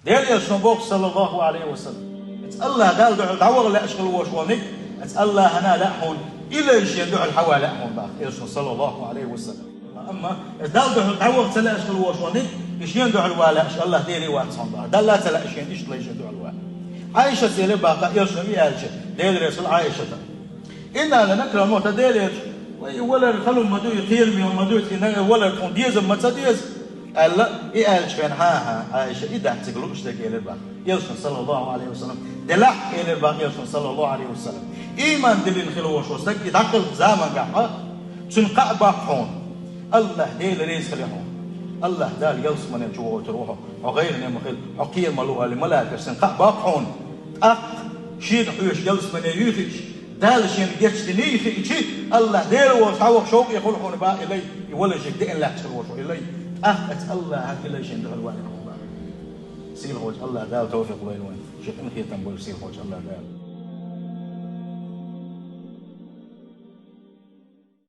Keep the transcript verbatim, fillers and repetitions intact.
Делан Элчано боху, саллаллаху Ӏалайхи ва саллам: «Иза АллахӀ Далла дуьхьал дӀаваха лаьаш хила волуш волниг, иза АллахӀана лаьа хьуна, и лайш шена дуьхьал хьаван лаьа хьуна», – боху Элчано, саллаллаху Ӏалайхи ва саллам. Амма иза Далла дуьхьал дӀаваха ца лаьаш хила волуш волниг, и шена дуьхьал ван лаьаш АллахӀ Деле вац хьуна боху. Далла ца лаьа шена иштта лайш шена дуьхьал ван. Ӏайшас элира боху, Элчано и аьлча, Делан Элчано Ӏайшата: «Инна ла накрахӀул мавта, Делан Элча, вай и валар хала ма ду, и кхераме ма ду, и нагахь валар тхуна деза ма ца деза», – аьлла, и аьлча хьуна: «ХӀан-хӀа, Ӏайша, и дац цига лууш дерг», – элира боху Элчано, саллаллаху Ӏалайхи ва саллам. Делахь, элира боху Элчано, саллаллаху Ӏалайхи ва саллам, иман диллина хила волуш волу стаг и дӀакхалхачу заманахь а, цуьнан кхаъ боккху хьуна: АллахӀ Дела реза хили хьуна, АллахӀ Дала ялсамане чу вохуьйтур ву хьо, хьо гӀайгӀане ма хила, хьо кхера ма лу аьлла, малайкашна кхаъ боккху хьуна. ТӀаккха шена хьоьжуш ялсамане юьйхиъча, Дала шена гечдина хиъча, АллахӀ Дела волчу дӀаваха шовкъе хуьлу хьуна боху и лай, и валаршка деана лаьтташ хила волуш волу и лай. ТӀаккха иза АллахӀана и лай шена дуьхьал ван хьуна боху. Сийлахьчу АллахӀ Дала тавфикъ лойла вайна, шен къинхетам бойла сийлахьчу АллахӀ Дала.